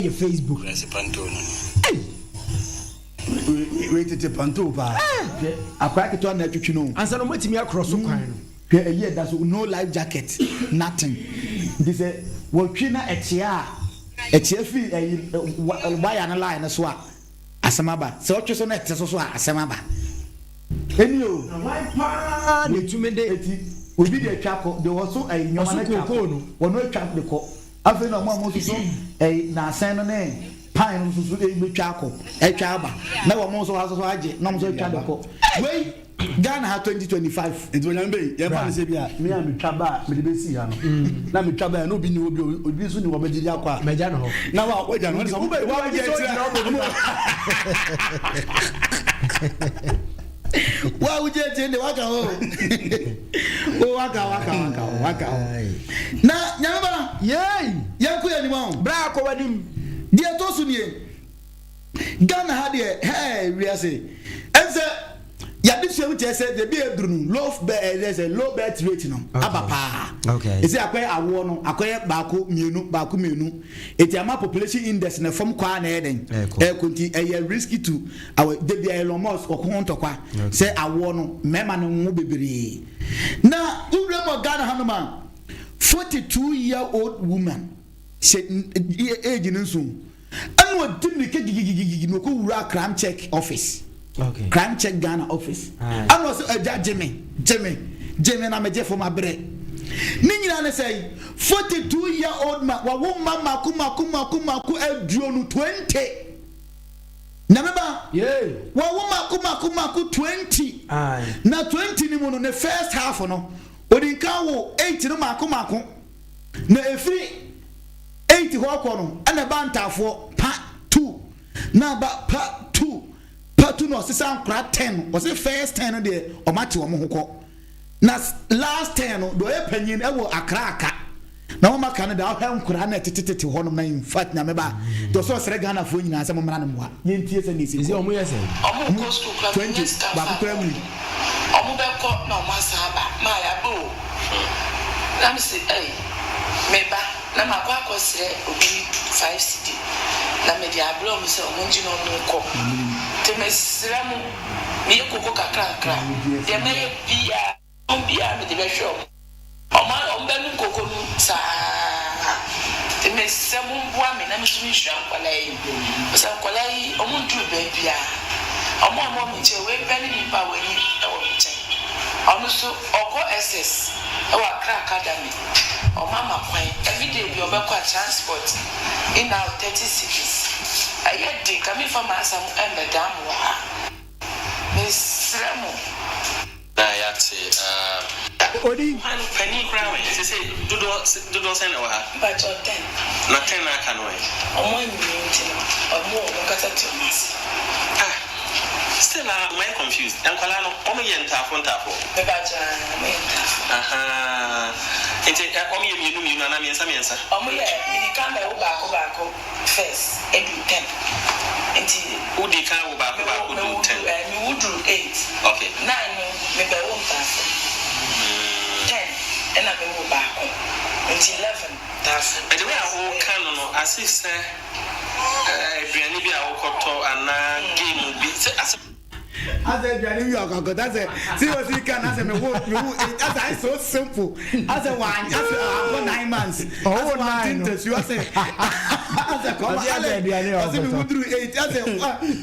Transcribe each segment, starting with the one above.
Yɛ Facebook. Kurase pantoo no ni. Ei! Wei tete pantoo paa. Hwɛ akwadaa ketewa na atwitwi no. Ansa na wɔatumi akorɔ so kwan no. Hwɛ ɛyi ɛda so no life jacket nothing nti sɛ wɔtwi na ɛkyea a ɛkyea firi ɛyi wire no line no so a asɛm aba sɛ ɔtwe so na ɛte so so a asɛm aba ɛni o. Na hwan paa na ɛtumi de. Eti obi de atwa kɔ deɛ ɔso ɛyi nneɛma no atwa kɔ wɔn atwa de kɔ. Afei na wɔn a wɔsoso ɛyi n'asɛn no ne pan no nso so betwa akɔ, atwa aba, na wɔn nso asoso agye na wɔn nso atwa de kɔ. Wei Ghana ha 2025. Nti onyame bɛyi yɛn fa ne sɛ bi a me a metwa ba a mede bɛsi ha no na metwa ba a na obi ni hɔ bi obi nso ni hɔ bɛgye de akɔ a mɛgya no hɔ na wa wagya no wobɛ wa wagye akyire Wa wogye akyire de waka hɔ o waka waka waka waka hɔ na nyame ba yei yɛnkɔ yɛn anim ahɔ bra akɔ w'anim deɛ ɛtɔ so nie Ghana ha deɛ hɛɛ wiase ɛnsɛ yɛde sua mu kyerɛ sɛ deɛ bi aduru no low bɛ sɛ low birth rate no aba paa ɛsɛ akɔyɛ awoɔ no akɔyɛ baako mmienu baako mmienu eti ama population index na fam kɔ a na ɛyɛ dɛn ɛkɔ nti ɛyɛ risky to our de bia Elon Musk ɔko ho ntɔkwa sɛ awoɔ no mmarima no nwo bebree na wowura mu wɔ Ghana hanom a 42 year old woman hyɛ age no nso ɛna ɔdi mmirika gigigigigi na ɔkɔ wura crime check office okay. crime check Ghana office ɛna ɔsɛ agya gye me gye me gye me na megye fam abrɛ ne nyinaa ne sɛ 42 year old man wawo mma mako mako mako mako 20 20 Nyame ba, wawo mako mako mako 20 na 20 no mu no ne first half no odi nkan wo 8 no mako mako na efiri 8 hɔ kɔ no ɛna ɛba ntaafoɔ pa 2 na ba pa 2 pa 2 na ɔsesa nkora 10 ɔse first 10 no deɛ ɔmate wɔn ho kɔ na last 10 no deɛ ɔyɛ panyin ɛwɔ akra aka na wɔn aka no deɛ ahwɛ nkora na ɛtetetete hɔ nom na in fact Nyame ba deɛ ɔsɛ ɔsrɛ Ghanafoɔ nyinaa sɛ mommra no mmoa yɛntie sɛ ne ɛsi Ɛsɛ kɔ ɔmo yɛ sɛn? Ɔmo nkɔ sukuu koraa 20 menya sika baako mfa koraa mma nwui. ɔmo. Ɔmo bɛkɔ na ɔmo asan aba. Maa yaba o. Na me se ei me ba na makɔ akɔ srɛ obi 5 cedi na mede abrɛ ɔmo sɛ ɔmo ngye na ɔmo nkɔ. Nti mesrɛ mo meyɛ koko kakra kakra deɛ mɛyɛ biaa biaa mede bɛhwɛ ɔmo. Ɔmo a ɔmo bɛnom koko no saa nti mesrɛ mo mboa me na me nso menhyira nkwadaa yi sɛ nkwadaa yi ɔmo nduru baabiaa ɔmo a ɔmo wɔ me nkyɛn wei pɛ ne nipa a w'ani wɔ me nkyɛn ɔno nso ɔkɔ SS ɛwɔ Accra Academy ɔmo ama kwan everyday bi ɔbɛkɔ a transport in out 30 cedis ɛyɛ den ka memfa m'asɛm ɛmbɛdaa mo wɔ ha mesrɛ mo. Na yɛate ah. Odi. Hwan panin koraa wɛn? Sesei dodoɔ dodoɔ sɛn na ɛwɔ ha? Mpakyɛw 10. Na 10 no a aka no ɛ? Ɔmo anyini nti no ɔmo wɔ ɔmo ankasa te ɔmo ase. Ah still a mayɛ confused nkwadaa no wɔn yɛ ntaafo ntaafo? Mepakyɛw aane ɔmo yɛ ntaafo. Ahaa nti ɛ wɔn yɛ mmienu mmienu anaa mmiɛnsa mmiɛnsa? Ɔmo yɛ medi kan bɛwo baako baako first edu 10 nti. Wodi kan wo baako baako Mewo duru 10? mewo mewo duru 8. 9 no mebɛwo ntaafo. 10 ɛna mewo baako nti 11 ntaafo. But the way a woka no, as if sɛ aduane bi a wokɔtɔ anaa game bi sɛ asɛ. Asɛ aduane wi akɔkɔtɔ asɛ si o si kan asɛ mewo mewo eight asɛ ayɛ so simple asɛ wa asɛ akɔ 9 months Ɔwɔ asɛ wa 9 no. ntasuo asɛ asɛ kɔma Ɔse asɛ aduane a ɔsɛ mewo ɔkɔtɔ. duru 8 asɛ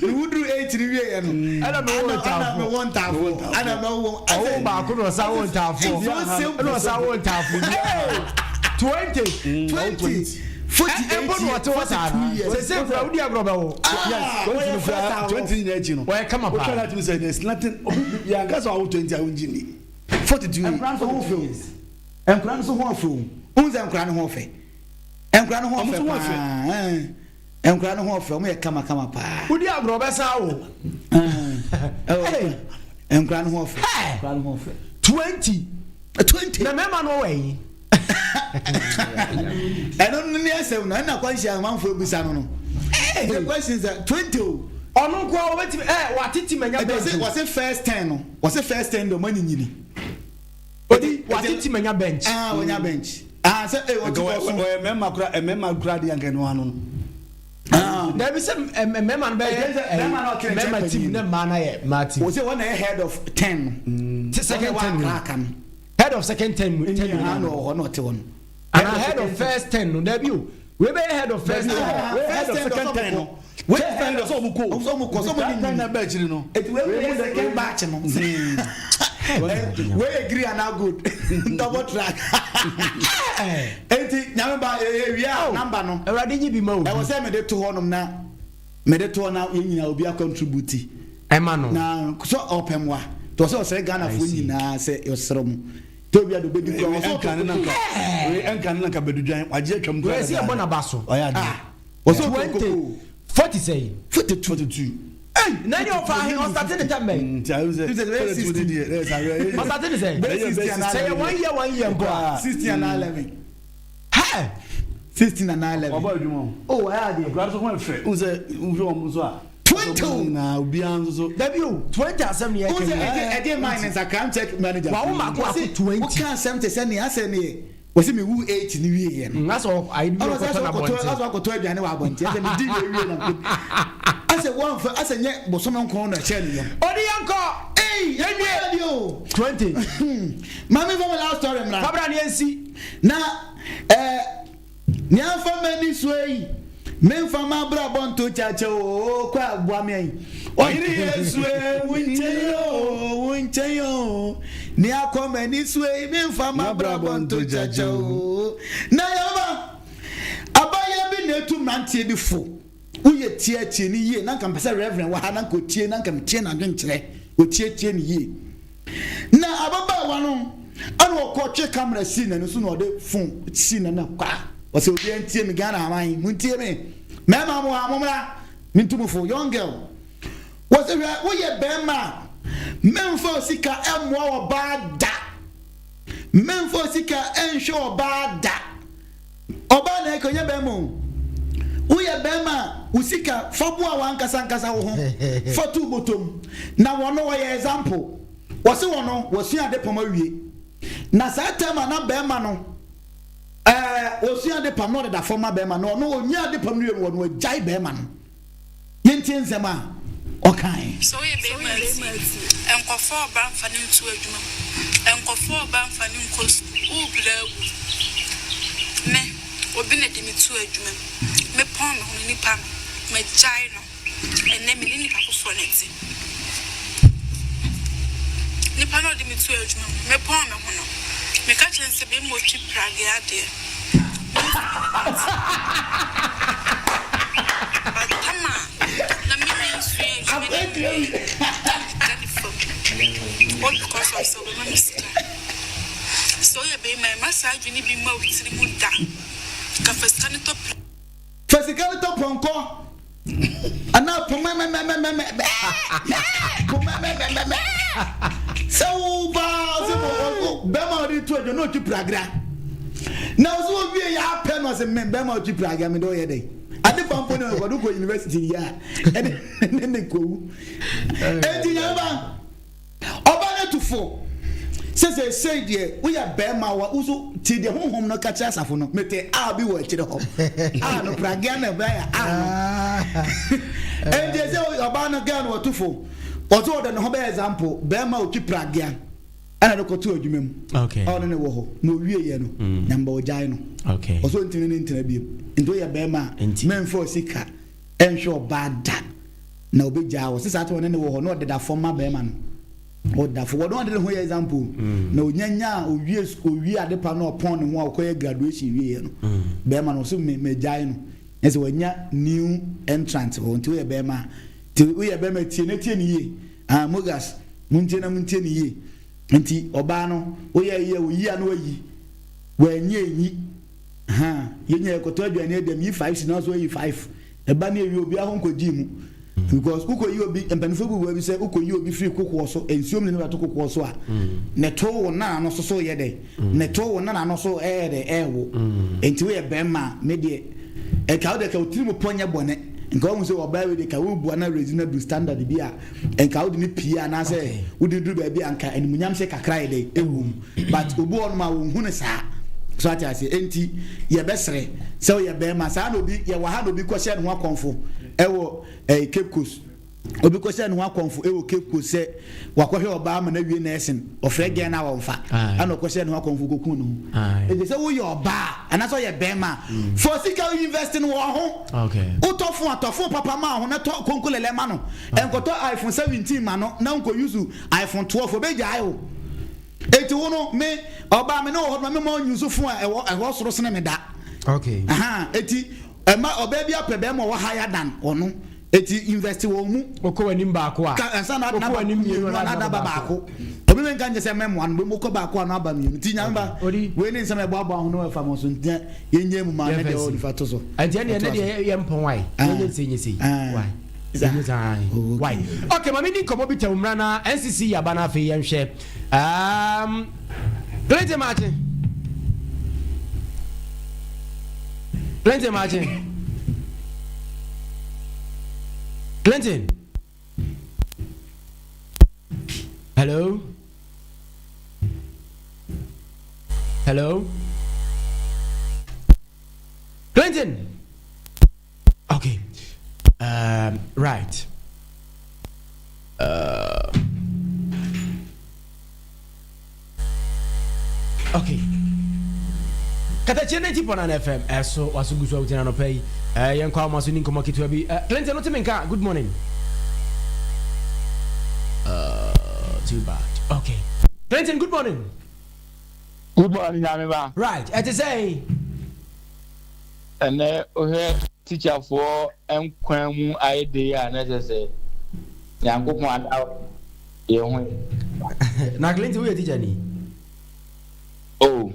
mewo duru 8 ni wie yɛ no Ɛna mewo ɛna ntaafo. mewo ntaafo ɛna mewo Ɔwɔ baako na ɔsa wo ntaafo. It's so simple. Ɛna ɔsa wo ntaafo. 20. 20 48 Mpo na ɔte hɔ saa 42 years. sɛ kura wodi agorɔ bɛwo. Ah, 20 wɔyɛ no first kura awo. 20 nyinaa akyi no Wɔyɛ kama paa. wotwa that sɛ there's nothing obi yɛanka sɛ wawo 20 a wongye ni 42. Nkura nso ho fɛ o, nkura nso ho ɔfɛ o, n sɛ nkura no ho ɔfɛ, nkura no ho Ɔmo ɔfɛ nso ho ɔfɛ. paa ɛn nkura no ho ɔfɛ, ɔmo yɛ kama kama paa. Wodi agorɔ bɛsa wo. Ɛn nkura no ho ɔfɛ. Hey! Nkura no ho ɔfɛ. 20. 20. Na mmarima no wɔ yi. Ɛno no ne asɛm no ɛna kwanhyia amanfoɔ ebisa no. The question sɛ 20 o. Ɔno nko a wɔbɛtumi ɛ watete manya ɛdi bench. wɔsi wɔsi first 10 no, wɔsi first 10 de ɔmo anyinyini. Odi watete manya bench. Ah, wɔnya bench, ah, sɛ ee wɔti Nka kɔ so. Ɔyɛ mmarima kora, mmarima kora deɛ anka ɛno ano no. Dabi sɛ mmarima no bɛyɛ mmarima team na mmaa no ayɛ mmaa team. Wɔsɛ wɔn na yɛ head of 10 no. Ti second 10 no. Head of second 10 mu 10 no. Ɛna ɔwɔ hɔ na ɔte hɔ no. Ana head of first 10 no, dabi o. Wei bɛyɛ head of first 10. Wei head of second 10 no. Wei head of ɔmo kɔ. Ɔmo kɔ sɛ ɔmo ni. 10 na bɛɛ akyiri no. Eti wei yɛ second batch no. Wei yɛ green and good. Double track. Eti nyame ba ewia number no. Awurade nyi bi ma obi. Ɛwɔ sɛ mede to hɔ nom na mede to hɔ na yɛn nyinaa obi acontribute. Ɛma no. Na so ɔpɛ mmoa. To sɛ ɔsrɛ Ghanafoɔ nyinaa sɛ ɔsrɛ mu. To obi a de obedi kura ɔsɛ ɔtɔ koko. Wei ɛnka ne nanka bɛdudwan wagye atwam kura. Wei si ɛbɔ n'aba so. Ɔyɛ adeɛ. Ɔsɛ ɔtɔ koko. 40 sɛyi. 42. Na ni ɔfa ahe ɔsate ne tɛm bɛn. Nti ayi sɛ 42 ni deɛ ɛyɛ sɛ ɔsate ne sɛ. Sɛ yɛ 1 year 1 year mpo a. 16 and 11. Hɛ. 16 and 11. Ɔbɔ adwuma o. Oh, ɔyɛ adeɛ. Akura so ho ɛfɛ. N sɛ n hwɛ wɔn so a. 20. Na obiara nso so. Dabi o, 20 asɛm ni yɛ kɛ. Ɛdi maa ne nsa crime check manager. Wa wo mako ako 20. Woka asɛm te sɛ nea asɛ ne yɛ. Wɔsi mi wu 8 ni wie yɛ no. Ngasɔ ayi bi ɔkɔtɔ na abɔnten. Asɔ akɔtɔ aduane wɔ abɔnten. Asɛ mi di wie wie na. Asɛ wɔn fɛ asɛ nyɛ bosome nkron na ɛkyɛ ne yam. Ɔdi yɛn kɔ. Ee yɛn wie o. 20. Maame fɔ mi last story mra. Fabra ni yɛn si. Na nea nfa mɛ ni so yi memfa ma abrabɔ nto kyakya o kɔ aboa me ayi. Ɔyere Yesu e wo nkyɛn o wo nkyɛn o nea akɔ m'ani so yi memfa ma abrabɔ nto kyakya o. Na yɛba abayɛ bi na etu mmeranteɛ bi fo. Woyɛ tie tie ne yie na nka mpɛ sɛ reverend wɔ ha na nka otie na nka metie n'adwenkyerɛ otie tie ne yie. Na ababaawa no ɛna ɔkɔtwe camera si n'ani so na ɔde phone si n'ani kwa. Ɔsɛ obi ntie me Ghana aman mu ntie me mmarima mo ha momra mentu fo young girl. Wɔsɛ hwɛ woyɛ bɛrima memfa sika ɛmmoa ɔbaa da, memfa sika ɛnhwɛ ɔbaa da. Ɔbaa na ɛkɔ nyɛ bɛrima o. Woyɛ bɛrima wo sika fa boa wankasa nkasa wo ho fa tu botom. Na wɔno wɔyɛ example. Wɔse wɔno wɔsua ade pam awie. Na saa time a na bɛrima no wɔsua ade pam na ɔdeda fam ma bɛrima no, ɔno ɔnya ade pam no wie no wɔno agyae bɛrima no. Yɛntie nsɛm a ɔkae. Sɛ woyɛ bɛrima ati, nkɔfɔ ɔba mfa ne nto adwuma mu, nkɔfɔ ɔba mfa ne nkɔ sukuu, wobrɛ agu. Me, obi na de me to adwuma mu. Mepɔn me ho no nipa no, magyae no. Ɛnnɛ me ne nipa foforɔ na ɛte. Nipa no a ɔde me to adwuma mu, mepɔn me ho no, meka kyerɛ no sɛ bɛrima ɔtwi pragea adeɛ. But tam a na me ne nsua adwuma no nwie, na meda ne fam. All because of sɛ ɔbɛma me sika. Sɛ woyɛ bɛrima, mma saa adwene bi mma wo tiri mu da. Ka fa sika no tɔ pra. Fa sika no tɔ pɔnkɔ anaa pɔmɛmɛmɛmɛmɛ pɔmɛmɛmɛmɛ sɛ wo paa sɛ bɛrima ɔde to adwa na ɔtwi pragra na ɔsɛ owie yɛ apɛ no ɔsɛ mɛ bɛrima ɔtwi pragra mɛ de ɔyɛ dɛ ade fa mpo ne ɔde kɔ university yɛ a ɛde ne ne kɔwu enti nyame ɔba no tu fo sɛ sɛ sei deɛ woyɛ bɛrima wa woso ti deɛ honhom no ka kyerɛ asafo no mete a bi wɔ akyire hɔ a no pragea na ɛbɛyɛ a no enti sɛ ɔbaa no girl no wɔtu fo ɔso ɔde ne ho bɛyɛ example bɛrima ɔtwi pragea ɛna de kɔto adwuma mu ɔno ne wɔ hɔ na owie yɛ no nyamba ɔgyae no ɔso ntini ne ntena biom nti woyɛ bɛrima a mɛmfa osika ɛnhwɛ ɔbaa da na obɛgyaa wɔ sɛ saa te ɔne ne wɔ hɔ na ɔdeda fam ma bɛrima no ɔda fam wɔde ɔde ne ho yɛ example na onyanya owie owie ade pa na ɔpɔn ne ho a ɔkɔyɛ graduation wie yɛ no bɛrima no ɔso mɛgyae no ɛsɛ wanya new entrant hɔ nti woyɛ bɛrima nti woyɛ bɛrima tie ne tie ne yie ah mogas muntie na muntie ne yie nti ɔbaa no woyɛ yie oyi a na wayi wanyɛ enyi ha yɛnyɛ ɛkɔtɔ aduane adam yi 5 si na so yi 5 ɛba ne ewie obi aho nkɔgye mu because wokɔyi obi mpanimfoɔ bi wɔ bi sɛ wokɔyi obi firi kokoɔ so nsuom ne ne bɛto kokoɔ so a ne to wo nana no so so yɛ dɛ ne to wo nana no so ɛyɛ dɛ ɛɛwo nti woyɛ bɛrima me deɛ ɛka wo de ka wo tiri mu pɔ nyɛ bɔne nka wɔn sɛ ɔbaa wei de ka wo bua na raise na do standard bi a nka wo de ne pie anaasɛ wo de duru baabi a nka animuonyam hyɛ kakra yɛ dɛ ɛwɔ mu but obi wɔ nom a wɔn hu ne saa so ate ase enti yɛbɛsrɛ. Sɛ woyɛ bɛrima saa na obi yɛwɔ ha na obi kɔhyɛ ne ho akɔmfo ɛwɔ ɛyɛ Cape Coast. Obi kɔhyɛ ne ho akɔmfo ɛwɔ Cape Coast sɛ wakɔhwɛ ɔbaa ma no awie nursing, ɔfrɛ gɛn no a wɔmfa, ɛna ɔkɔhyɛ ne ho akɔmfo kɔku ne ho. Ɛgye sɛ woyɛ ɔbaa anaasɛ ɔyɛ bɛrima a, fa sika invest no wɔ ho. Wotɔ fon a, tɔ fon papa ma ho na tɔ konko lɛlɛ ma no. Ɛnkɔtɔ iPhone 17 ma no na nkɔ use iPhone 12, ɔbɛgyae wo. Eti wo no, me ɔbaa me ne wɔ hɔ no, mema ɔnyusu fon a ɛwɔ ɛhɔ soro sene me da. Aha, eti ɛma ɔbaa bi apɛ bɛrima ɔwɔ higher than ɔno. Eti invest wɔ mu. Wokɔ w'anim baako a. Ka ansa na Wokɔ adaba w'anim mmienu mmienu na na adaba adaba baako. Obi bɛ nka nkyɛ sɛ mɛmoa no, bɛ wokɔ baako a na aba mmienu. Ti nyame ba, Odi. wei ne nsɛm a ɛboaboa ho na wɔfa mo so nti yɛnyɛ mu ma ne Yɛmfa deɛ nsi. ɔwɔ nifa to so. Ɛnti ɛne ɛne Ɛtoa so. deɛ yɛ mpɔn wae. Ah. Yɛnyɛ nse nyɛ sei. Ah. Wae. Sa. Yɛnyɛ saa. Oh, okay. Wae. Okay, ma me di nkɔmmɔ bi tɛw mmra na NCC yaba na afei yɛnhwɛ. Clinton Maakye. Clinton Maakye. Clinton. Hello. Hello. Clinton. Okay. Right. Okay. Katakyie 90.9 FM ɛso waso gu so a wogyina anɔpa yi yɛnkɔ ahoma so ni nkɔmmɔ ketewa bi. Clinton, wote me nka? Good morning. Too bad. Okay. Clinton, good morning. Good morning, Nyame ba. Right. Ɛte sɛ Ɛnɛ wohwɛ tikyafoɔ nkwan mu ayɛ de a, na kyerɛ sɛ Nyankopɔn ada yɛn ho. Na Clinton, woyɛ teacher ni? Oh,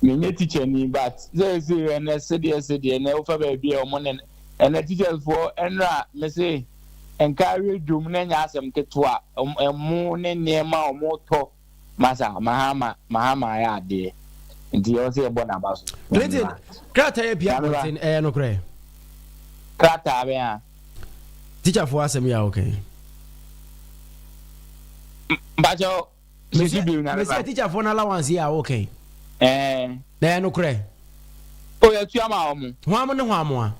menyɛ teacher ni, but sɛ sɛ ɛnɛ sedeɛ ɛnɛ wofa baabi a ɔmo ne ɛnɛ teachers foɔ ɛnra me se nka awie dwom na nyɛ asɛm ketewa, ɛmo ne nneɛma a ɔmo tɔ masa Mahama Mahama ayɛ adeɛ nti yɛwɔ sɛ yɛbɔ n'aba so. Clinton, krataa yɛ pia abɔnten, ɛyɛ nokorɛ? Krataa bɛn a? Teacherfoɔ asɛm yi a wɔka yi. Mpakyɛw, sisi bi na mesi teacherfoɔ no allowance yi a wɔka yi. Ɛɛ. Na ɛyɛ nokorɛ? O, yɛtua ma wɔn. Hwan mo ne hwan mo a?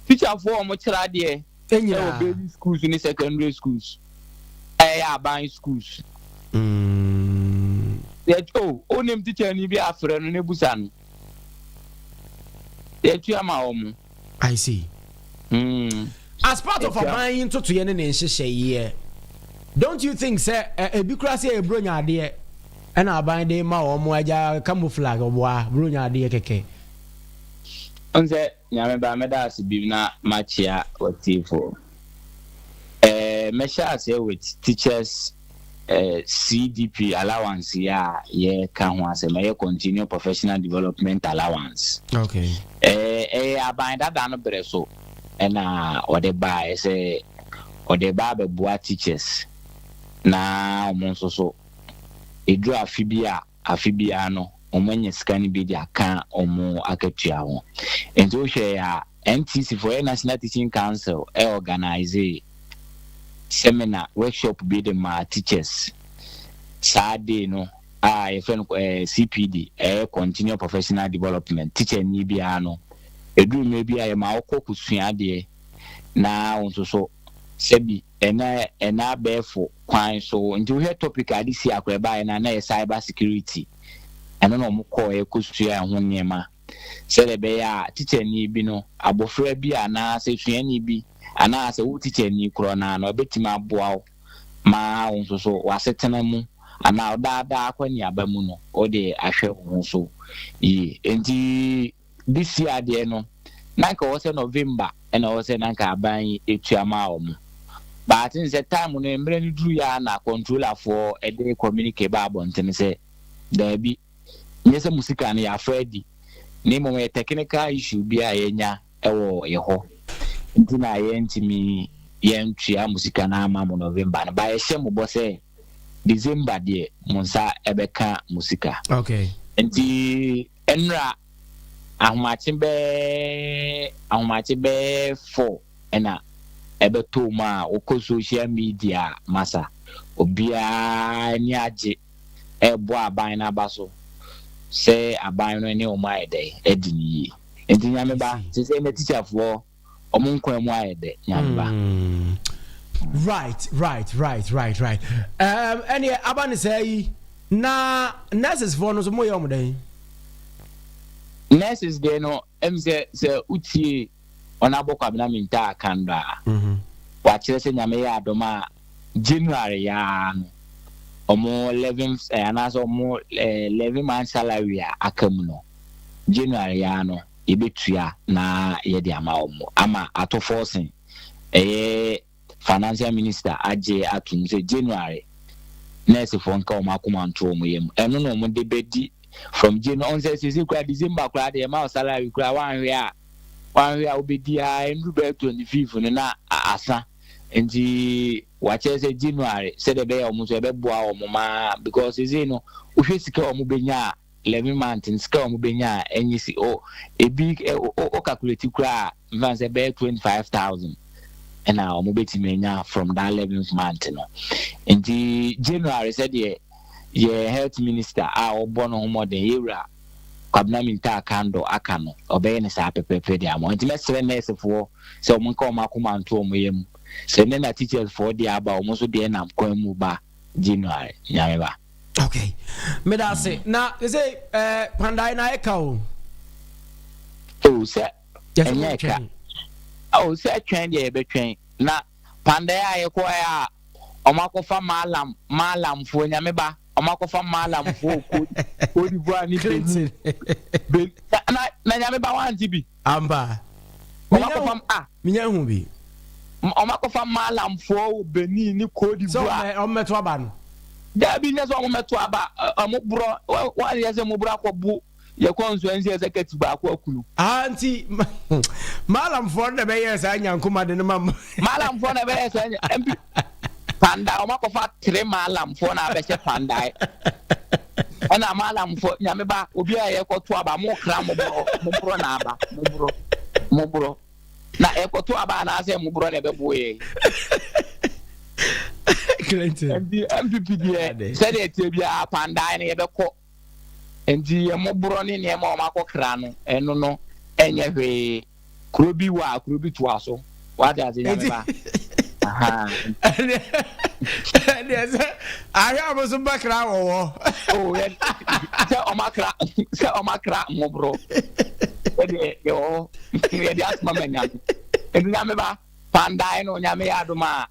Teacherfoɔ a wɔn kyerɛ adeɛ Ɛnyinaa. ɛwɔ basic schools ne secondary schools, ɛyɛ aban schools. Yɛ o, onim teacher ni bi afrɛ no ne busa no. Yɛtua ma wɔn. I see. As part of aban yi ntotoyɛ ne ne nhyehyɛeɛ, don't you think sɛ ebi koraa sɛ ɛyɛ buronya adeɛ ɛna aban de ma wɔn agya camouflage ɔboa buronya adeɛ kɛkɛ? N sɛ Nyame ba, mɛda ase bi na makyea watiefoɔ. Mɛhyɛ aseɛ with teachers CDP allowance yi a yɛka ho asɛm, ɛyɛ continuous professional development allowance. Ɛyɛ aban dada no berɛ so ɛna ɔde baeɛ sɛ ɔde ba abɛboa teachers na wɔn nso so ɛduru afe bi a afe biara no wɔn anya sika no bi de aka wɔn akatua ho. Nti wohwɛ a, NTC for ɛyɛ National Teaching Council ɛ organize seminar workshop bi de ma teachers saa day no a yɛfrɛ no CPD, ɛyɛ continual professional development. Teacher ni biara no, ɛduru mmerɛ bi a yɛma wokɔ kɔsua adeɛ na wo nso so sɛbi ɛna abɛɛfo kwan so. Nti wohwɛ topic a ade si akora baeɛ no a, na yɛ cyber security. Ɛno na ɔmo kɔɔ kɔsua ɛho nneɛma sɛdeɛ ɛbɛyɛ a teacher ni bi no, abɔfra bi anaasɛ suani bi anaasɛ wo teacher ni korɔ naa no, ɛbɛtumi aboa wo ma wo nso so w'asetena mu anaa ɔdaadaa akɔneaba mu no, wode ahwɛ wo ho so yie. Nti this year adeɛ no, na nka ɔwɔ sɛ November ɛna ɔwɔ sɛ na nka aban yi etua ma wɔn, but n sɛ time no mmerɛ no duru yɛ a na controllerfoɔ ɛde communique ba abɔnten sɛ daabi, nyɛ sɛ mo sika no yɛafa adi, na mmom yɛ technical issue bi a yɛnya ɛwɔ yɛ hɔ nti na yɛntumi yɛntua mo sika no ama mo November no ba. Yɛhyɛ mo bɔ sɛ December deɛ, mo nsa ɛbɛka mo sika. Nti nnra ahomakye bɛɛ 4 ɛna ɛbɛtɔ mu a wokɔ social media masa, obiara ani agye ɛɛbɔ aban n'aba so. Sɛ aban no ne wɔn ayɛ dɛ adi no yie. Nti Nyame ba, sesei na tikyafoɔ wɔn nkwa mu ayɛ dɛ, Nyame ba. Right, right, right, right, right. Um, ɛneɛ aba ne saa yi, na nurses foɔ no nso moyɛ wɔn dɛn? Nurses deɛ no, ɛm sɛ sɛ wotie Honourable Kwabena Mintah Akandoh a, wakyerɛ sɛ Nyame yɛ adom a January yi ara no, wɔn eleventh eh, anaasɛ wɔn eh, 11 month salary a aka mu no, January yi ara no, yɛbɛtua na yɛde ama wɔn ama ato forcing. Ɛyɛ financial minister agye atom sɛ January nursefoɔ nka wɔn akoma nto wɔn yam. Ɛno na wɔn de bɛdi from January. Ɔn sɛ sese koraa December koraa deɛ ɛma wo salary koraa wanhwɛ a wanhwɛ a wobɛdi ara ɛnduru bɛyɛ 25 no na asa. Nti wakyerɛ sɛ January sɛdeɛ ɛbɛyɛ wɔn nso ɛbɛboa wɔn maa because sese no wohwɛ sika a wɔn bɛnya a 11 month no sika a wɔn bɛnya a ɛnyɛ si o ebi o o calculate koraa a nfa sɛ bɛyɛ 25,000 ɛna wɔn bɛtumi anya from that 11th month no. Nti January, sɛdeɛ yɛ health minister a ɔbɔ ne ho mmɔden, yɛwura Kwabena Mintah Akandoh, aka no, ɔbɛyɛ ne saa pɛpɛɛpɛ de ama. Nti mɛsrɛ nursefoɔ sɛ wɔn nka wɔn akoma nto wɔn yam sɛ ne na teachers foɔ deɛ aba, wɔn nso deɛ nam kwan mu ba January, Nyame ba. Okay, meda ase. Na sɛ kpandae na ɛka o. O sɛ ɛnyɛ ɛka o, sɛ twɛn deɛ yɛbɛtwɛn na pandae a yɛkɔ a ɔmo akɔfa maalam maalamfoɔ, Nyame ba, ɔmo akɔfa maalamfoɔ Cote d'Ivoire ne Benin na Nyame ba wante bi. Ampa. Ɔmo akɔfa a menya hu bi. Ɔmo akɔfa maalamfoɔ wɔ Benin ne Cote d'Ivoire. Sɛ ɔmo mɛto aba no. Daabi, nyɛ sɛ ɔmo mɛto aba. Ɔmo borɔ wɔn yɛ sɛ mo borɔ akɔbo yɛ constituency executive baako akunu. Ah, nti maalamfoɔ no na ɛbɛyɛ saa nyankoma de no ma. Maalamfoɔ na ɛbɛyɛ saa mp panda, ɔmo akɔfa tere maalamfoɔ na abɛhyɛ pandae ɛna maalamfoɔ. Nyame ba, obi a yɛkɔto aba, mo kra mo borɔ, mo borɔ na aba, mo borɔ, mo borɔ na yɛkɔto aba anaasɛ mo borɔ na ɛbɛbo yɛ. Clinton. Nti NPP deɛ, sɛdeɛ tie biara, pandae no yɛbɛkɔ. Nti yɛ mmɔborɔ ne nneɛma a wɔn akɔkra no, ɛno no ɛnyɛ hwee. Kuro bi wɔ a kuro bi toa so, wate ase, Nyame ba? Ɛdeɛ sɛ ahwɛ a mo so bɛkra wɔwɔ. Oh, yɛ sɛ ɔmo akra, sɛ ɔmo akra mmɔborɔ, ɛdeɛ yɛwɔ hɔ, yɛde asoma ma Nyame. Nti Nyame ba, pandae no, Nyame yɛ adom a,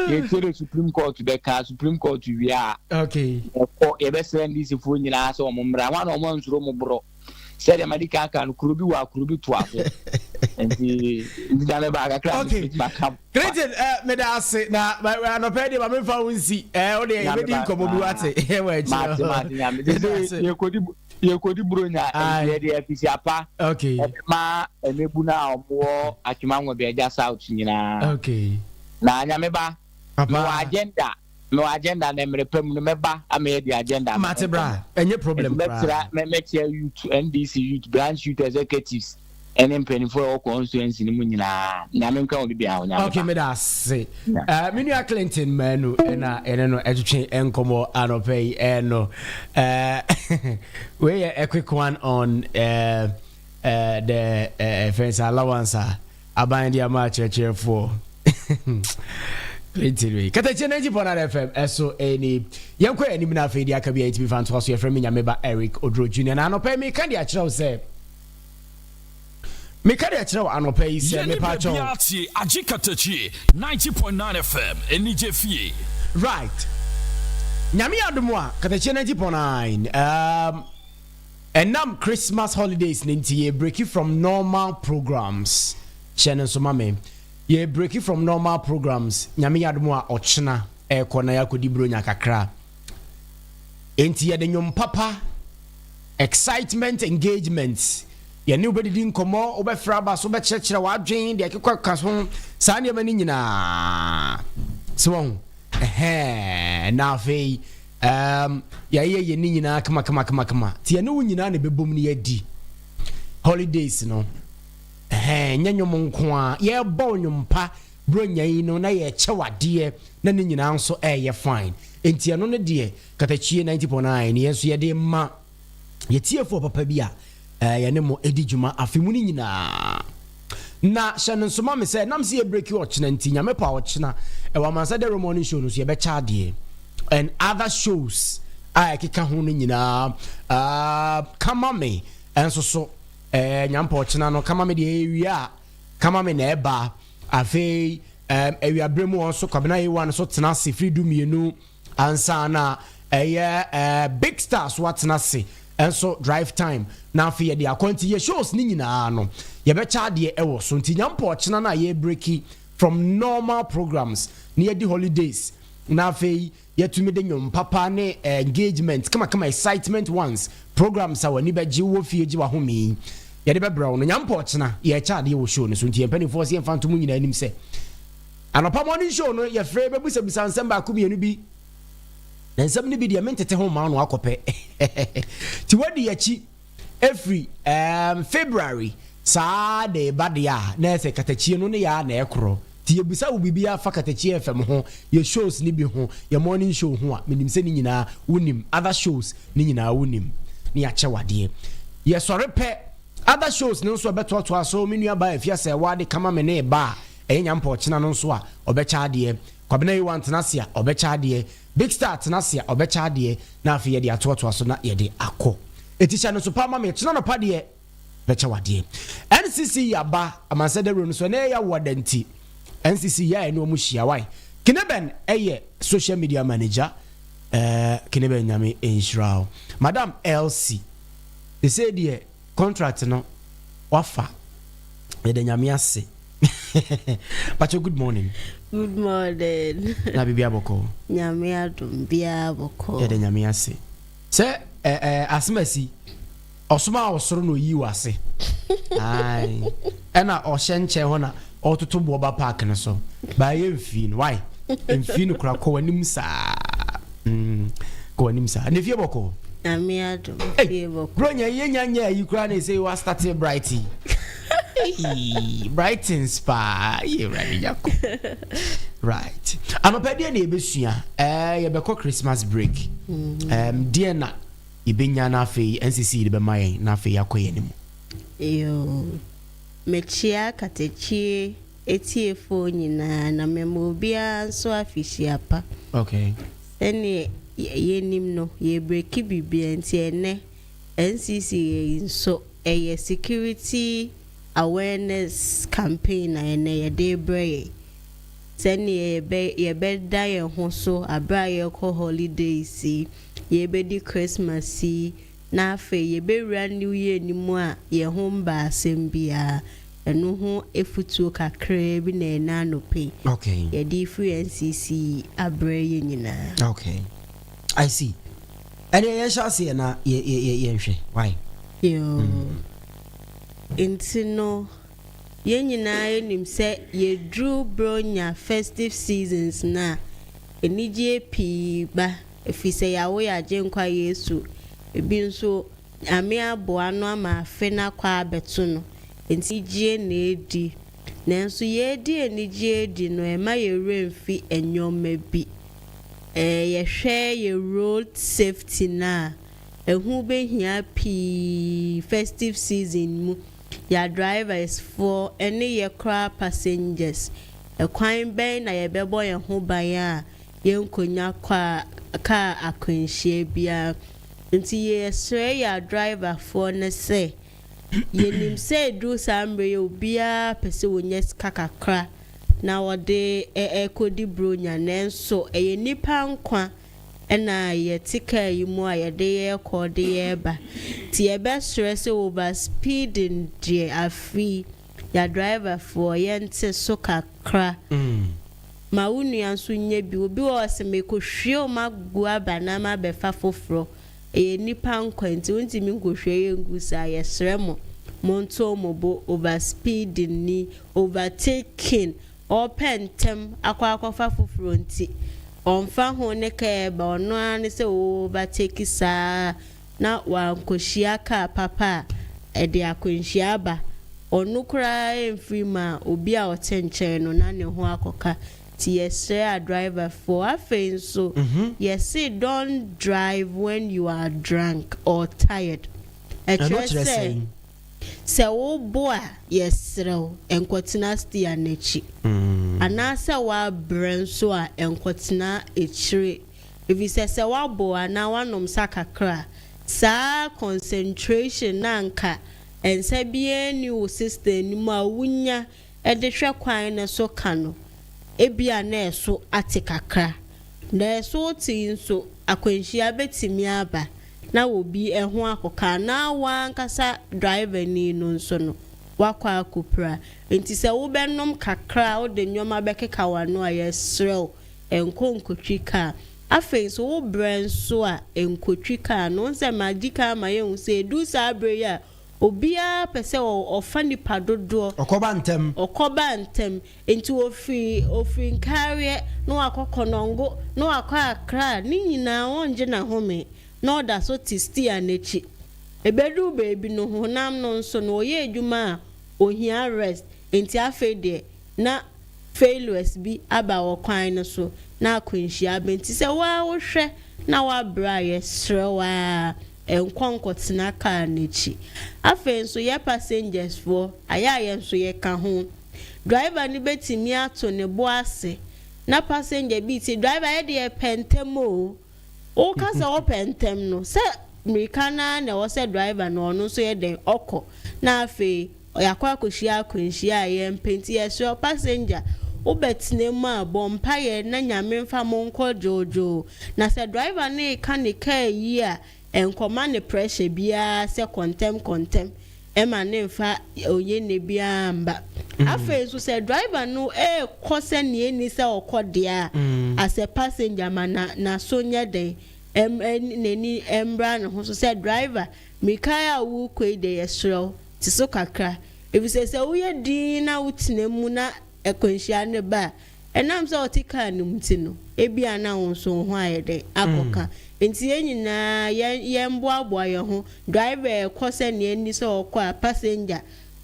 yɛtie de Supreme Court bɛka. Supreme Court wie a, yɛkɔ yɛbɛsrɛ NDC foɔ nyinaa sɛ ɔmo mmra wɔn a ɔmo ansuro mo borɔ. Sɛdeɛ madi kan ka no, kuro bi wɔ a kuro bi toa so. Nti Nyame ba, kakra maka. Clinton, meda ase na anɔpɛ deɛ ma memfa wo nsi. Wo deɛ yɛbɛdi nkɔmmɔ bi, wate, wɔ akyirɛ. Mate, mate, Nyame. Sɛ yɛkɔdi buronya, nti yɛde afisi apa ɛbɛma ɛmɛbu no a ɔmowɔ Atwema Nwabiagya South nyinaa. Na Nyame ba, mewɔ agenda, mewɔ agenda na mmerɛ pa mu no mɛba ama yɛdi agenda no. Mate, bra, ɛnyɛ problem koraa. Mɛkyerɛ youth, NDC youth branch, youth executives ɛne mpanimfoɔ a ɛwɔ constituency no mu nyinaa. Nyame nka wɔn bibia ho, Nyame ba. Meda ase. Me nua Clinton Manu ɛna ɛne no ɛtwetwe nkɔmmɔ anɔpɛ yi. Ɛno wei yɛ a quick one on the friends allowance a aban de ama akyerɛkyerɛfoɔ. Clinton wei Katakyie 90.9 FM ɛso ɛni. Yɛnkɔ yɛn anim no, afei deɛ aka bi a yɛtumi fa ntoa so. Yɛfrɛ me Nyame ba Eric Oduro Junior na anɔpɛ yi meka de akyerɛ wo sɛ, meka de akyerɛ wo anɔpɛ yi sɛ Yɛne mepa kyɛw. Baabiara tie Agye Katakyie 90.9 FM anigye fie. Right, Nyame adom a, Katakyie 90.9 ɛnam Christmas holidays ne nti yɛ break from normal programs. Hyɛ no nso ma me, yɛ break from normal programs. Nyame yɛ adom a, ɔkyena ɛrekɔ na yɛakɔdi buronya kakra. Enti yɛde nnwom papa, excitement, engagement, yɛne wobɛdidi nkɔmmɔ, wobɛfrɛ aba so, wobɛkyerɛkyerɛ w'adwen deɛ ɛkekɔ ka ho, saa nneɛma no nyinaa sɛ wahu ɛhɛn. Na afei yɛayɛ yɛn ne nyinaa kama kama kama kama, nti yɛne wo nyinaa na ɛbɛbom no yɛadi holidays no. Ɛhɛn, nyɛ nnwom nko a yɛrebɔ, nnwom pa buronya yi no na yɛkyɛ wadeɛ na ne nyinaa nso ɛyɛ fine. Nti ɛno no deɛ, Katakyie 90.9 yɛn nso yɛde ma. Yɛtiefoɔ papa bi a yɛne mo di dwuma afe mu no nyinaa. Na hyɛ no nso ma me sɛ nam sɛ yɛbreki ɔkyena nti, Nyame pa ɔkyena ɛwɔ Amansa Dawuro Morning Show no so yɛbɛkyɛ adeɛ and other shows a ɛkeka ho no nyinaa. Kama me nso so Nyame pa ɔkyena no kama me deɛ ɛwie a kama me na ɛba. Afei awiaberɛ mu wɔn nso Kwabena A1 nso tena ase firi 12 ansa na ɛyɛ Big Star so atena ase nso drive time na afei yɛde akɔ. Nti yɛ shows ne nyinaa no yɛbɛkyɛ adeɛ ɛwɔ so. Nti Nyampɔ ɔkyena no a yɛbreki from normal programs na yɛdi holidays na afei yɛtumi de nnwom papa ne engagement kamakama, excitement ones, programs a w'ani bɛgye wɔ fie gye w'ahome yɛde bɛbrɛ wo no, Nyampɔ ɔkyena yɛkyɛ adeɛ wɔ show no so. Nti yɛn mpanimfoɔ sɛ yɛmfa nto mu nyinaa anim sɛ anɔpa morning show no yɛfrɛ bɛbusabisa nsɛm baako mmienu bi na nsɛm no bi deɛ mentete ho ma no akɔpɛ. Nti wadi akyi ɛfiri February saa de ba deɛ a na ɛsɛ katakyie no ne yɛ a na ɛkorɔ. Nti yɛbusa wo biribi afa Katakyie FM ho, yɛ shows ne bi ho, yɛ morning show ho a, menim sɛ ne nyinaa wonim, other shows ne nyinaa wonim ne yɛakyɛ wadeɛ. Yɛsɔre pɛ, other shows no nso ɛbɛtoatoa so. Me nua baa afia sɛ wade kama me ne ba a ɛyɛ Nyampɔ ɔkyena no nso a ɔbɛkyɛ adeɛ. Kwabena yi wa ntena ase a ɔbɛkyɛ adeɛ, Big Star tena ase a ɔbɛkyɛ adeɛ, na afei yɛde atoatoa so na yɛde akɔ. Eti hyɛ no so pa ma me, kyena nɔpa deɛ bɛkyɛ wadeɛ. NCC yaba Amansa Dawuro no so ɛnɛ yɛ awɔda nti NCC yɛ a ɛne ɔmo hyia wae. Kineben ɛyɛ social media manager. Kineben, Nyame nhyira wo. Madam Elsie sɛ deɛ contract no wafa, yɛda Nyame ase. Pacho, good morning. Good morning. Na biribi abɔkɔ? Nyame adom, biara bɔkɔ. Yɛda Nyame ase sɛ asɛm asi ɔsoma a ɔsoro na oyi wɔ ase ɛna ɔhyɛ nkyɛn hɔ na ɔtoto boɔba park no so baayɛ mfii no wae mfii no kora. Kɔ w'anim saa, kɔ w'anim saa ne fie bɔkɔ. Nyame adom, fie bɔkɔ. Bro, nya yɛ nya nya ayi koraa na ɛsɛ wa start bright yi, brightens paa yɛ Awurade Nyako. Right, anɔpɛ deɛ na yɛbɛsua, yɛbɛkɔ Christmas break. Deɛ na yɛbɛnya no afei NCC de bɛma yɛn na afei yɛakɔ yɛn anim. Yo, mekyia Katakyie etiefoɔ nyinaa na mema obiara nso afihyia pa. Sɛneɛ yɛnim no, yɛbreki biribiara nti ɛnɛ NCC yɛ nso ɛyɛ security awareness campaign na ɛnɛ yɛde brɛ yɛn sɛneɛ yɛbɛda yɛn ho so abere a yɛrekɔ holidays yi, yɛbɛdi Christmas yi na afei yɛbɛwura New Year ni mu a yɛn ho mba asɛm biara. Ɛno ho efutuo kakraa bi na ɛna anɔpɛ yi yɛde firi NCC abrɛ yɛ nyinaa. Okay, I see. Ɛdeɛ yɛnhyɛ aseɛ na yɛnhwɛ why. Yoo, nti no yɛn nyinaa yɛnim sɛ yɛduru Bronya festive seasons na anigyeɛ pii ba, ɛfiri sɛ yɛawo yɛ Agyenkwa Yesu. Ebi nso Nyame aboa no ama afe no akɔ abɛto no nti gyie na edi. Nanso yɛredi anigyeɛ adi no, ɛma yɛwerɛ mfi nneɛma bi. Yɛhwɛ yɛ road safety na ɛho bɛhia pii festive season mu. Yɛ drivers foɔ ɛne yɛ koraa passengers, ɛkwan bɛn na yɛbɛbɔ yɛn ho ban a yɛnkonya kaa akwanhyia biara? Nti yɛsrɛ yɛ driverfoɔ no sɛ yɛnim sɛ ɛduru saa mmerɛ yi, obiara pɛ sɛ wɔnya sika kakra na wɔde ɛkɔdi Bronya, nanso ɛyɛ nipa nkwa ɛna yɛte kaa yi mu a yɛde yɛrekɔ de yɛreba. Nti yɛbɛsrɛ sɛ over speeding deɛ, afei yɛ driverfoɔ yɛnte so kakra. Ma wo nua nso nyɛ bi. Obi wɔ hɔ sɛ mekɔhwie o magu aba na mabɛfa foforɔ, ɛyɛ nipa nkwa nti wontumi nkɔhwie yɛ ngu saa. Yɛsrɛ mo, monto mo bo. Over speeding ni overtaking, ɔpɛ ntɛm akɔ akɔfa foforɔ nti ɔmfa ho ne kaa ɛba, ɔno ara ne sɛ overtake saa na wankɔhyia kaa papa a ɛde akwanhyia aba. Ɔno koraa mfiri mu a obi a ɔte nkyɛn no na ne ho akɔka. Nti yɛsrɛ adriverfoɔ. Afei nso yɛse don't drive when you are drunk or tired. Ɛno Ɛkyerɛ kyerɛ sɛ sɛn? sɛ wobo a yɛsrɛ wo nkɔtena steer n'akyi anaasɛ woabrɛ nso a nkɔtena akyire efisɛ sɛ woabo anaa woanom sa kakra a, saa concentration na anka nsa biara ni wo system no mu a wonya de hwɛ kwan no so ka no ebia na ɛso ate kakra na ɛso te yi nso akwanhyia bɛtumi aba na obi ho akɔka anaa wankasa driver ni no nso no wakɔ akɔpira nti sɛ wobɛnom kakra a wode nneɛma bɛkeka w'ano a yɛsrɛ wo nkɔ nkotwi kaa afei nso wobrɛ nso a nkotwi kaa no nsɛ magye kaa ma yɛhu sɛ edu saa berɛ yi a obiara pɛ sɛ ɔfa nipa dodoɔ ɔkɔba ntɛm ɔkɔba ntɛm nti ofiri ofiri nkaareɛ na wakɔ kɔnɔngo na wakɔ akra ne nyinaa wɔngye n'ahome na ɔda so te steer n'akyi ebeduru beebi no honam no nso no ɔyɛ adwuma a ohia rest nti afei deɛ na failures bi aba wɔ kwan no so na akwanhyia aba nti sɛ waa wohwɛ na wabrɛ a yɛsrɛ waa nkɔ nkɔtena kaa n'akyi afei nso yɛ passengers foɔ ayɛ a yɛn nso yɛka ho driver no bɛtumi ato ne bo ase na passenger bi ti driver yɛ deɛ pɛ ntɛm o woka sɛ wopɛ ntɛm no sɛ mmirika naa na ɛwɔ sɛ driver no ɔno nso yɛ den ɔkɔ na afei yɛakɔ akɔhyia akwanhyia a yɛmpɛ nti yɛsrɛ passenger wobɛtena mu a bɔ mpaeɛ na nyame mfa mo nkɔ dwoodwoo na sɛ driver no reka ne kaa yi a nkɔma ne pressure biara sɛ kɔntɛm kɔntɛm ɛma ne mfa onye ne biara mba afei nso sɛ driver no ɛɛkɔ sɛ nea ɛni sɛ ɔkɔ deɛ a as a passenger ma na n'aso nyɛ den ɛm ɛn n'ani ɛmbra ne ho so sɛ driver mirika a wokɔ yi de yɛsrɛ wo te so kakra efisɛ sɛ woyɛ din na wotena mu na akwanhyia ne ba a ɛnam sɛ ɔte kaa no mu ti no ebi a na wo nso wo ho ayɛ den akɔka nti yɛn nyinaa yɛn yɛn boaboa yɛn ho driver ɛkɔ sɛ nea ɛni sɛ ɔkɔ a passenger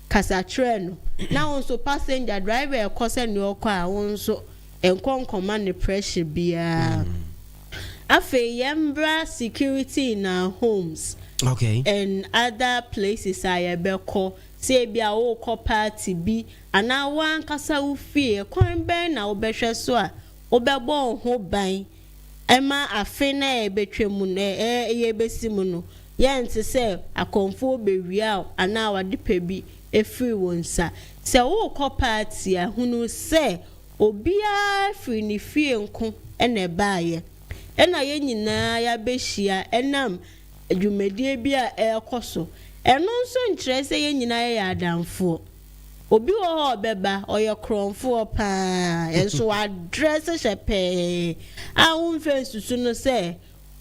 kasa kyerɛ no na wo nso passenger driver ɛkɔ sɛ nea ɔkɔ a wo nso nkɔ nkɔma ne pressure biara afei yɛn bra security in our homes and other places a yɛbɛkɔ sɛ ebi a wokɔ party bi anaa wankasa wo fie kwan bɛn na wobɛhwɛ so a wobɛbɔ wo ho ban ɛma afe na yɛbɛtwa mu no ɛɛ yɛbɛsi mu no yɛnte sɛ akɔnfoɔ bɛwia wo anaa wade pɛ bi efiri wɔn nsa sɛ wokɔ party a hunu sɛ obiara firi ne fie nko ɛna ɛbaayɛ ɛna yɛn nyinaa yɛabɛhyia ɛnam dwumadie bi a ɛrekɔ so ɛno nso nkyerɛ sɛ yɛn nyinaa yɛ adamfoɔ obi wɔ hɔ a ɔbɛba ɔyɛ korɔmfoɔ paa ɛnso wadrɛse hyɛ pɛɛ a womfɛ nsusu no sɛ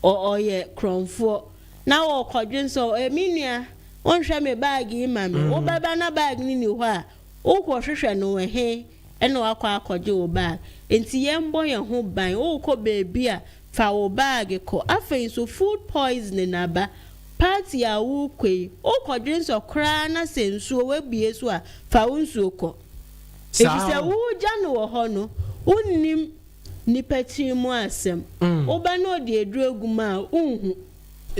ɔyɛ korɔmfoɔ na wɔkɔdwe nso ɛmi nua wonhwɛ me bag yi ma me wobɛba na bag no ni hɔ a wokɔhwehwɛ no wɔ he ɛna wakɔ akɔgye wo bag nti yɛmbɔ yɛn ho ban wokɔ beebi a fa wo bag kɔ afei nso food poisoning aba party a wokɔ yi wokɔdwe nsɔ koraa na sɛ nsuo wabie so a fa wo nsuo kɔ efisɛ wogya no wɔ hɔ no wonnim nipa tiri mu asɛm woba na ɔde aduro egu mu a wonhu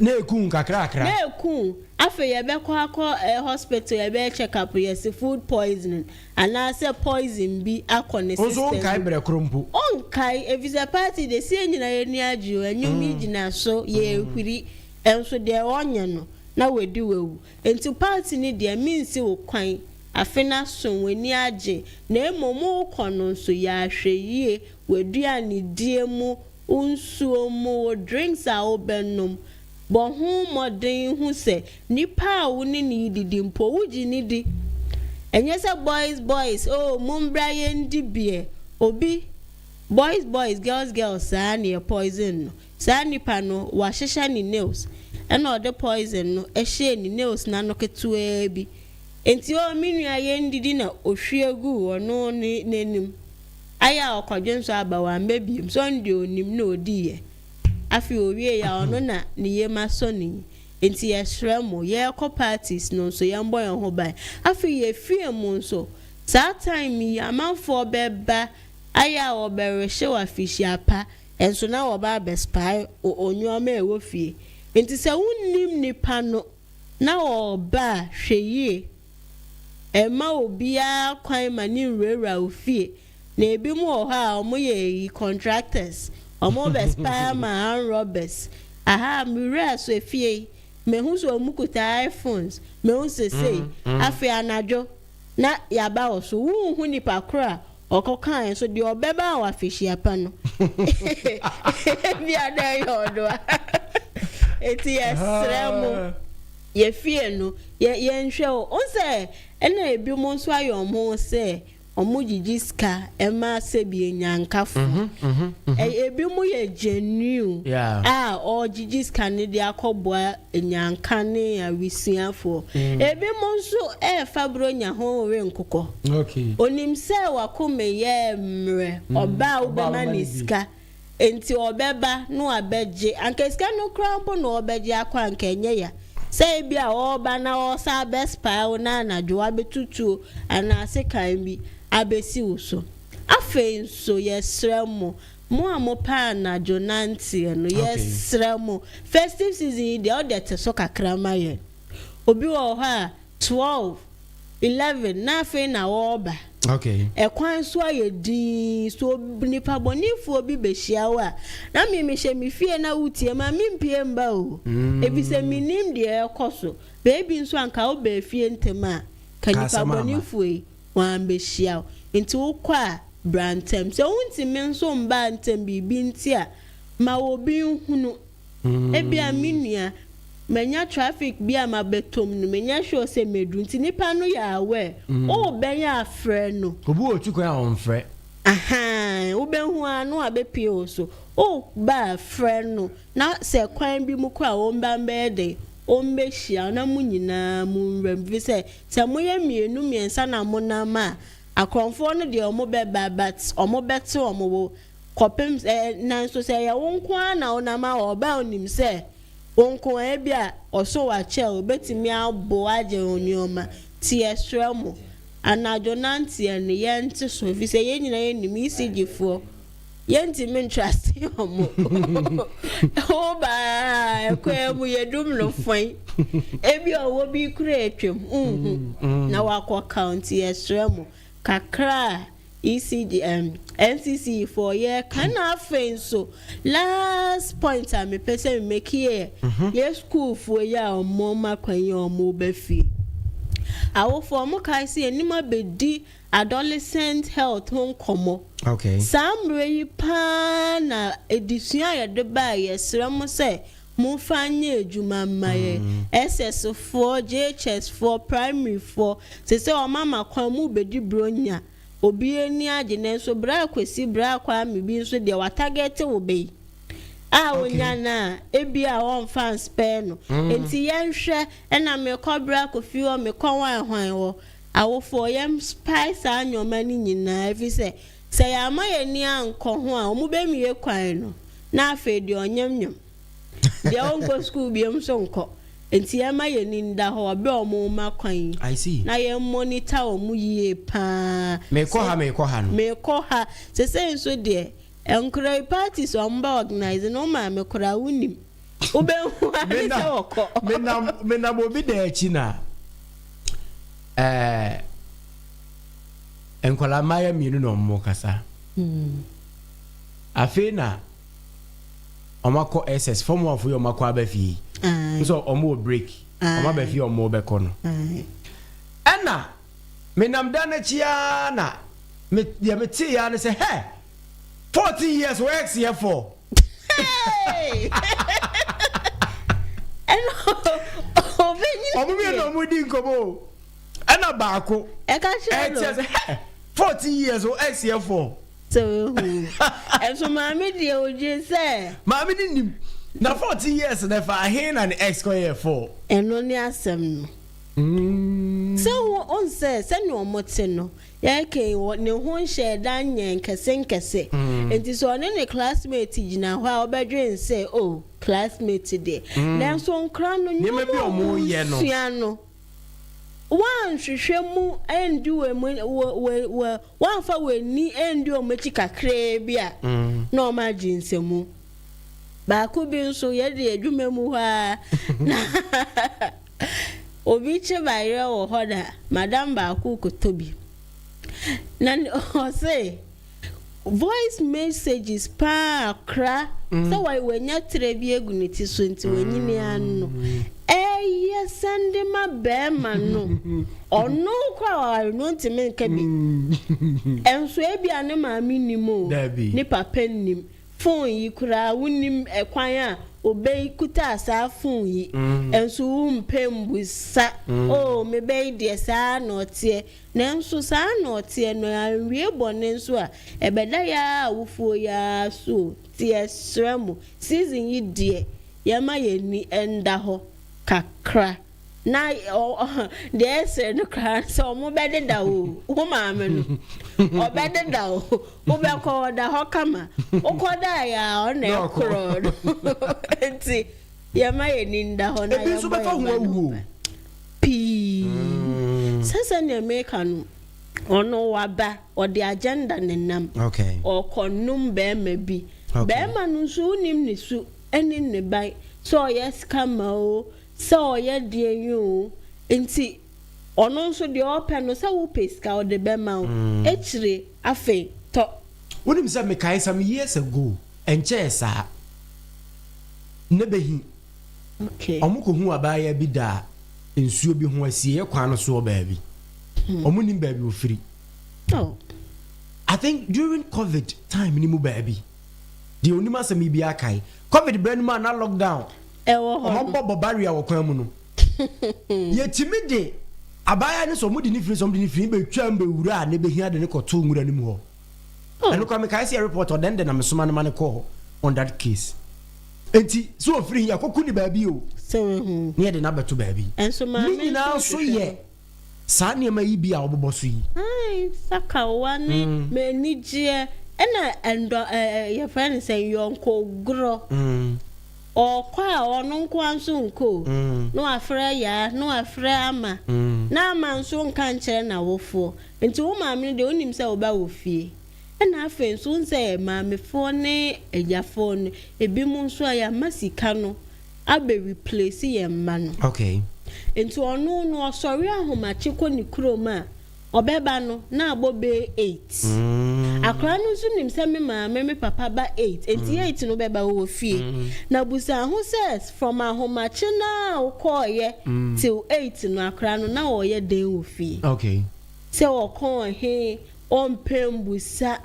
na eku nkakrakra na eku afei yɛbɛkɔ akɔ ɛ hospital yɛbɛyɛ check up yɛsi food poisoning anaasɛ poison bi akɔ ne nso system wonkae berɛ koro mpo ɔnkae efisɛ party de sie nyinaa yɛ ni agye o ɛnwom yi gyina so yɛhwiri ɛnso deɛ ɔnyɛ no na wadi wawu nti party ni deɛ minsi wo kwan afe na so w'ani agye na mmom wokɔ no nso yɛahwɛ yie w'aduane die mu wo nsuo mu wo drinks a wobɛnom bɔ ho mmɔden ho sɛ nipa a wo ne ne didi mpo wogye ne di ɛnyɛ sɛ boys boys oh mombra yɛn di beer obi boys boys girls girls saa ne yɛ poison no saa nipa no wahyehyɛ ne nails ɛna ɔde poison no ɛhyɛ ne nails n'ano ketewaa bi nti o me nua yɛn didi na ohwie gu ɔno ne n'anim ayɛ a ɔkɔdwe nso aba wamba biem so ɔno deɛ onim na odiiɛ afei owie yɛ a ɔno na ne yam asɔ ne yi nti yɛsrɛ mo yɛrekɔ parties no nso yɛmbɔ yɛn ho ban afei yɛfie mu nso saa time yi amanfoɔ bɛba Ayɛ a wɔbɛrehye wo afehyia pa nso na wɔba abɛ spy wo nnoɔma a ɛwɔ fie. Nti sɛ wonnim nipa no na ɔreba a, hwɛ yie. Mma obiara kwan ma ne nwurawura wo fie. Na ebinom wɔ hɔ a wɔyɛ eyi, contractors, wɔbɛ spy ama armed robbers. Aha, me wura so efie yi, mehu sɛ wɔkuta iPhones, mehu sɛ sei. Afei anadwo na yɛaba wo so, wonhu nipa koro a ɔkɔkaeɛ nso deɛ ɔbɛba wɔ afehyia pa no, ebia na ɛyɛ ɔno a. Enti yɛsrɛ mo. Yɛ fie no, yɛ yɛnhwɛ o. Wohu sɛ ɛna ebinom nso ayɛ wɔn ho sɛ wɔgyegye sika ma sɛbi anyankafoɔ. Ɛyɛ ebinom yɛ genuine a wɔregyegye sika no de akɔboa anyanka ne awisiafoɔ. Ebinom nso ɛrefa buronya ho we nkokɔ. Onim sɛ w'akoma yɛ mmerɛ, ɔba a wobɛma no sika. Enti ɔbɛba na wabɛgye. Anka sika no koraa mpo na ɔrebɛgye akɔ a, anka ɛnyɛ ya. Sɛ ebia ɔreba na ɔresan abɛspy wo na anadwo wabɛtu tuo anaa sekan bi abɛsi wo so. Afei nso, yɛsrɛ mo, mo a mopɛ anadwo nanteɛ no, yɛsrɛ mo, festive season yi deɛ, wo deɛ te so kakra ma yɛn. Obi wɔ hɔ a, 12, 11 na afei na wɔreba. Okay. Ɛkwan so ayɛ dinn. So nipa bɔnefoɔ bi bɛhyia wo a, na me mehyɛ me fie na wotie ma mempue mba o. Mm. Efisɛ mennim deɛ ɛrekɔ so. Baabi nso anka wobaa fie ntɛm a, ka nipa bɔnefoɔ yi wɔambɛhyia wo. Nti wokɔ a, bra ntɛm. Sɛ wontumi nso mmbaa ntɛm biribi nti a, ma obi nhunu. Ebia me nua, manya traffic bi a mabɛtɔ mu no, menyɛ sure sɛ mɛduru nti nipa no yɛ aware. Wobɛn a frɛ no. Obi wɔ tu kwan a ɔmfrɛ. Ahaa, wobɛhu ara na wabɛpue wo so. Woba a frɛ no na sɛ kwan bi mu koraa a ɔmba mbɛyɛ dɛn, ɔmbɛhyia wo na mo nyinaa mo nwura mu. Firi sɛ, sɛ moyɛ mmienu mmiɛnsa na monam a, akorɔmfoɔ no deɛ wɔbɛba but wɔbɛte wɔn bo. Kɔpem sɛ, nanso sɛ ɛyɛ wo nko ara na wonam a, ɔba a onim sɛ wo nko ara, ebia ɔso wakyɛ o, obetumi abo agye wo nneɛma. Nti yɛsrɛ mo, anadwo nanteɛ no, yɛnte so, efisɛ yɛn nyinaa yɛnim ECG foɔ, yɛntumi ntraste wɔn. Woba a, ɛkwan mu yɛdum no fɔn. Ebia ɔwɔ bi koraa atwam, wonhu, na wakɔka wo. Nti yɛsrɛ mo, kakra a ECG ɛm NCCE foɔ yɛ ka na afei nso last point a mepɛ sɛ me make yɛ yɛ school foɔ yi a ɔmo ma kwan yi a ɔmo ba fie awofoɔ ɔmo kae sɛ yɛnim abɛdi adolescent health ho nkɔmɔ okay. Saa mmerɛ yi paa na adesua a yɛde bae yɛsrɛ mo sɛ momfa nyɛ adwuma mma yɛn SS foɔ JHS foɔ primary foɔ sesei ɔmo ama kwan mo bɛdi bronya Obi ani agye nanso bra Kwesi bra Kwame bi nso deɛ watagɛte wo bɛ yi a onya no a ebia ɔnfa nspɛɛ no nti yɛnhwɛ ɛna mekɔ bra Kofi hɔ mekɔ hwan hwan hɔ awofoɔ yɛn spae saa nnoɔma no nyinaa efisɛ sɛ yɛamma yɛn ani ankɔ ho a wɔn bɛmie kwan no na afei deɛ ɔnyemnyem. Deɛ ɔnkɔ sukuu biom nso nkɔ. Nti yɛmma yɛn ani nda hɔ wɔ berɛ a wɔrema kwan yi. I see. Na yɛn monitor wɔn yie paa. Mekɔ ha mekɔ ha no. Mekɔ ha. Sesei nso deɛ, nkwadaa yi parties a wɔba organise no, wo maame koraa wonim. Wobɛhu ara ne sɛ wɔkɔ. Menam menam obi dan akyi na ɛɛ nkwadaa mmayewa mmienu na wɔrekasa. Afei na. Ɔmo akɔ SS form one fo yi ɔmo akɔ aba fie yi. Nso ɔmo wɔ break. Ɔmo aba fie ɔmo bɛkɔ no. Ɛna me nam dan n'akyi ara na me deɛ me tee ara ne sɛ hɛ 14 years wɔ X yɛ fɔ. Ɔmo mmienu na ɔmo di nkɔmɔ o. Ɛna baako ɛkyɛ sɛ hɛ 14 years wɔ X yɛ fɔ. Sɛ wahu. Ɛnso maame deɛ odwen sɛ. Maame no nim. Na 14 years no ɛfa ahe na ne ex kɔyɛɛ 4? Ɛno ne asɛm no. Sɛ wo wohu sɛ sɛnea wɔn te no, yɛreka yi wɔ ne ho nhyɛɛ da nyɛ nkɛse nkɛse. Nti sɛ ɔne ne classmate gyina hɔ a ɔbɛdwen sɛ oh classmate deɛ. Nanso nkora no Nneɛma bi nneɛma a a wɔyɛ no. wɔsua no. Woanhwehwɛ mu andi wɔn wɔ wɔ woamfa w'ani andi wɔn akyi kakraa bi a, na wɔagye nsamu. Baako bi nso, yɛde adwuma mu hɔ ara na obi kye bayerɛ wɔ hɔ na madam baako rekɔtɔ bi. Na ɔse Voice messages paa kora sɛ wanya tire bi agu ne ti so nti wanyini ano ɛyɛ sɛnde ma bɛɛma no ɔno kora waware no ntumi nka bi ɛnso ebia ne maame nim o ne papa nim phone yi koraa wonim ɛkwan a obɛyi kutaa saa phone yi ɛnso wompɛ mbusa oh mebɛyi deɛ saa na ɔteɛ Nanso saa na ɔteɛ no, anwie bɔne nso a, ɛbɛda yɛ ara awofoɔ yi ara so o, nti yɛsrɛ mo, season yi deɛ yɛma yɛn ani nda hɔ kakra, na deɛ ɛsere no koraa ne sɛ ɔmo bɛdeda wo o, wo maame no, ɔbɛdeda wo, wobɛkɔ ɔda hɔ kama, wokɔdaeɛ a ɔna ɛkorɔ no, nti. Yɛmma yɛn ani nda hɔ na Ebi nso yɛmmɔ bɛfa yɛn ho mma no awu ho o. ban. Pii. Sɛ sɛnea meka no, ɔno waba, ɔde agenda na ɛnam. Okay. Ɔrekɔnom barima bi. Okay. Barima no nso wonim ne su ne ne ban, sɛ ɔyɛ scammer o, sɛ ɔyɛ deɛn o, nti ɔno nso deɛ ɔpɛ no, sɛ wopɛ sika ɔde bɛma wo. Akyire afei tɔ. Wonim sɛ mekae some years ago, ɛnkyɛɛ saa. Ne bɛ hi. Ɔmo kɔ huu abaayaa bi da nsuo bi ho asieɛ kwan no soɔ baabi. Ɔmo nim baabi ofiri. I think during covid time ni mu baabi. Deɛ onim asɛm yi biara kae. Covid berɛ no mu a na lockdown. Ɔmo abɔ bɔ barrier wɔ kwan mu no. Yɛtumi de abaayaa no sɛ ɔmo de ne firi sɛ ɔmo de ne firi bɛtwam bɛwura ne bɛ hia de ne kɔtoo nwura no mu hɔ. Ɛno koraa mekae sɛ yɛ report ɔdɛn dɛn na mesoma no ma no kɔɔ hɔ on that case. Enti sɛ ofiri he yɛakɔku ne baabi o, ne yɛde no abɛto baabi. Ne nyinaa nso yɛ saa nneɛma yi bi a wɔbobɔ so yi. Ae, sakawa ne m'anigyeɛ ɛna ɛndɔ ɛɛ yɛfrɛ no sɛn yɔnkogorɔ. Ɔɔkɔ a ɔno nkoa nso nkɔ o, na wafrɛ Yaa, na wafrɛ Ama, na Ama nso nka nkyerɛ n'awofoɔ. Nti wo maame no deɛ ɔnim sɛ wo ba wɔ fie. Ɛna afei nso wohu sɛ maamefoɔ ne agyafoɔ no ebinom nso a yɛama sika no abɛ replace yɛn mma no. Okay. Nti ɔno no ɔsɔre ahomakye kɔ ne kurom a ɔbɛba no na abɔ bɛyɛ 8. Akwadaa no nso nim sɛ me maame me papa ba 8 nti 8 no bɛba ɔwɔ fie. Na busa ho sɛ from ahomakye no a wokɔɔyɛ till 8 no akwadaa no na ɔyɛ dɛn wɔ fie? Okay. Sɛ ɔkɔɔ he, ɔmpɛ mbusa,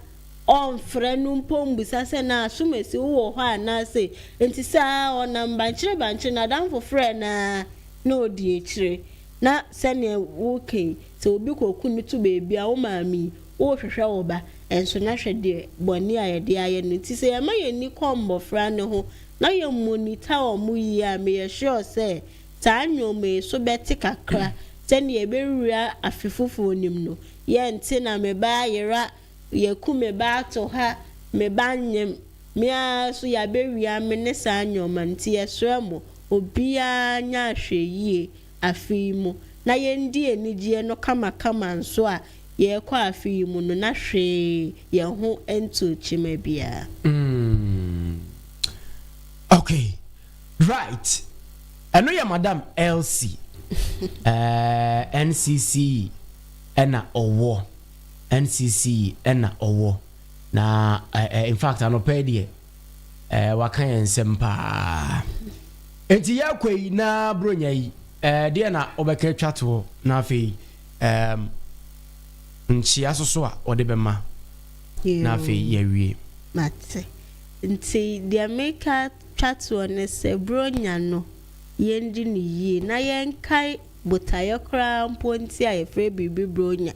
ɔmfrɛ no mpo mbusa sɛ na asomasi wowɔ hɔ anaa sei. Nti saa ɔnam bankyere bankyere, n'adamfo frɛ no ara na odi akyire. Na sɛdeɛ woka yi, sɛ obi kɔku no to baabi a, wo maame yi, wohwehwɛ wo ba, nso na hwɛ deɛ bɔne a yɛde ayɛ no. Nti sɛ yɛma yɛn ani kɔ mmɔfra no ho na yɛ monitor wɔn yie a, meyɛ sure sɛ Saa nnoɔma yi so bɛte kakra sɛdeɛ yɛbɛwura afe foforɔ no mu no. Yɛnte na me ba ayera, yɛaku me ba ato ha, me ba nyem, me ara nso yɛabɛwia me ne saa nnoɔma no. Nti yɛsrɛ mo, obiara nyɛ ahwɛyie afe yi mu na yɛndi anigyeɛ no kamakama nso a yɛrekɔ afe yi mu no na hwee yɛn ho ntoo kyema biara. Mm. Okay. Right ɛno yɛ madam Elsie eh, NCC ɛna ɔwɔ NCC ɛna ɔwɔ na eh, eh, in fact anɔpa yi deɛ eh, waka yɛn nsɛm paa nti yɛkɔ yi na bronya yi eh, deɛ na ɔbɛka atwa toɔ na afei eh, nkyea soso a ɔde bɛma na afei yɛawie. Mate. Nti deɛ meka twa toɔ ne sɛ, Buronya no, yɛndi no yie na yɛnkae botaeɛ koraa mpo nti a yɛfrɛ biribi Buronya,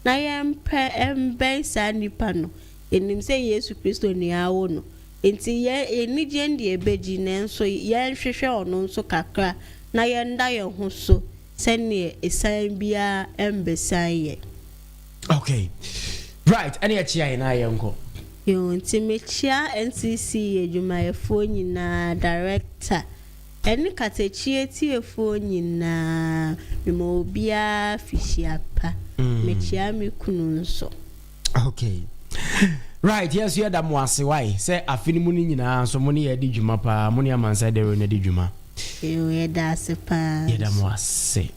na yɛmpɛ mbɛn saa nipa no. Yɛnim sɛ Yesu Kristo na awo no, nti yɛn anigyeɛ no deɛ ɛbɛgyi, nanso yɛnhwehwɛ ɔno nso kakra na yɛnda yɛn ho so sɛdeɛ ɛsiane biara mmɛsiane yɛn. Okay. Right, ɛne ɛkyea yɛn na yɛnkɔ. Yoo, nti mekyea NCC adwumayɛfoɔ nyinaa, director Ɛne katakyie atiefoɔ nyinaa, mema obiara fihyia pa. Mekyia me kunu nso. Okay. Right, yɛn nso yɛda mo ase wae sɛ afe no mu no nyinaa nso mo ne yɛ adi dwuma paa, mo ne Amansan Dawuro no adi dwuma. Yoo, yɛda ase paa Yɛda mo nso. ase.